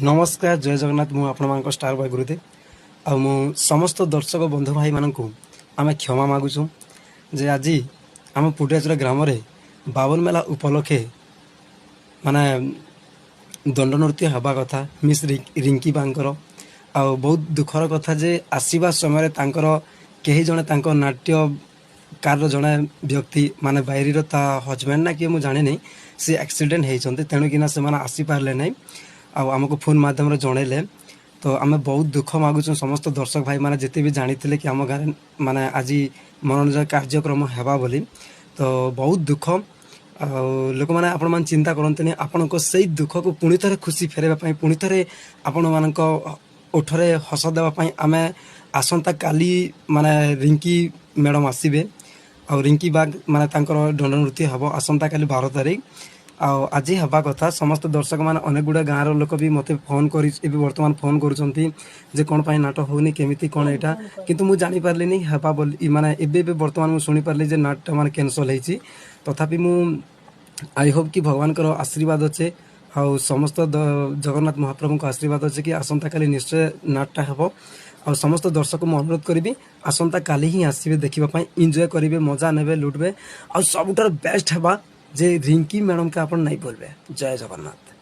ନମସ୍କାର, ଜୟ ଜଗନ୍ନାଥ। ମୁଁ ଆପଣମାନଙ୍କ ଷ୍ଟାର ବୟ ଗୁରୁଦେବ। ଆଉ ମୁଁ ସମସ୍ତ ଦର୍ଶକ ବନ୍ଧୁ ଭାଇମାନଙ୍କୁ ଆମେ କ୍ଷମା ମାଗୁଛୁ ଯେ ଆଜି ଆମ ପୁଟିଆଚୁରା ଗ୍ରାମରେ ବାଉନ ମେଳା ଉପଲକ୍ଷେ ମାନେ ଦଣ୍ଡ ନୃତ୍ୟ ହେବା କଥା ମିସ୍ ରିଙ୍କି ବାଙ୍କର। ଆଉ ବହୁତ ଦୁଃଖର କଥା ଯେ ଆସିବା ସମୟରେ ତାଙ୍କର କେହି ଜଣେ, ତାଙ୍କ ନାଟ୍ୟକାରର ଜଣେ ବ୍ୟକ୍ତି, ମାନେ ବାଇରୀର ତା ହଜବେଣ୍ଡ ନା କିଏ ମୁଁ ଜାଣିନି, ସେ ଆକ୍ସିଡେଣ୍ଟ ହେଇଛନ୍ତି। ତେଣୁକିନା ସେମାନେ ଆସିପାରିଲେ ନାହିଁ ଆଉ ଆମକୁ ଫୋନ୍ ମାଧ୍ୟମରେ ଜଣେଇଲେ। ତ ଆମେ ବହୁତ ଦୁଃଖ ମାଗୁଛୁ ସମସ୍ତ ଦର୍ଶକ ଭାଇମାନେ, ଯେତେ ବି ଜାଣିଥିଲେ କି ଆମ ଗାଁରେ ମାନେ ଆଜି ମନୋରଞ୍ଜନ କାର୍ଯ୍ୟକ୍ରମ ହେବା ବୋଲି। ତ ବହୁତ ଦୁଃଖ। ଆଉ ଲୋକମାନେ, ଆପଣମାନେ ଚିନ୍ତା କରନ୍ତୁନି। ଆପଣଙ୍କ ସେଇ ଦୁଃଖକୁ ପୁଣି ଥରେ ଖୁସି ଫେରାଇବା ପାଇଁ, ପୁଣି ଥରେ ଆପଣମାନଙ୍କ ଓଠରେ ହସ ଦେବା ପାଇଁ ଆମେ ଆସନ୍ତା କାଲି ମାନେ ରିଙ୍କି ମ୍ୟାଡ଼ାମ୍ ଆସିବେ ଆଉ ରିଙ୍କି ବାଗ ମାନେ ତାଙ୍କର ଦଣ୍ଡ ନୃତ୍ୟ ହେବ ଆସନ୍ତାକାଲି 12 ତାରିଖ। ଆଉ ଆଜି ହେବା କଥା। ସମସ୍ତ ଦର୍ଶକମାନେ, ଅନେକ ଗୁଡ଼ାଏ ଗାଁର ଲୋକ ବି ମୋତେ ଫୋନ୍ କରି ଏବେ ବର୍ତ୍ତମାନ ଫୋନ୍ କରୁଛନ୍ତି ଯେ କ'ଣ ପାଇଁ ନାଟ ହେଉନି, କେମିତି କ'ଣ ଏଇଟା। କିନ୍ତୁ ମୁଁ ଜାଣିପାରିଲିନି ହେବା ବୋଲି। ମାନେ ଏବେ ଏବେ ବର୍ତ୍ତମାନ ମୁଁ ଶୁଣିପାରିଲି ଯେ ନାଟଟା ମାନେ କ୍ୟାନସଲ୍ ହେଇଛି। ତଥାପି ମୁଁ I Hope କି ଭଗବାନଙ୍କର ଆଶୀର୍ବାଦ ଅଛି ଆଉ ସମସ୍ତ ଜଗନ୍ନାଥ ମହାପ୍ରଭୁଙ୍କ ଆଶୀର୍ବାଦ ଅଛି କି ଆସନ୍ତାକାଲି ନିଶ୍ଚୟ ନାଟଟା ହେବ। ଆଉ ସମସ୍ତ ଦର୍ଶକ ମୁଁ ଅନୁରୋଧ କରିବି, ଆସନ୍ତାକାଲି ହିଁ ଆସିବେ ଦେଖିବା ପାଇଁ, ଏନ୍ଜୟ କରିବେ, ମଜା ନେବେ, ଲୁଟବେ। ଆଉ ସବୁଠାରୁ ବେଷ୍ଟ ହେବା ଯେ ରିଙ୍କି ମ୍ୟାଡ଼ାମকে ଆପଣ ନାଇଁ ଭୁଲବେ। ଜୟ ଜଗନ୍ନାଥ।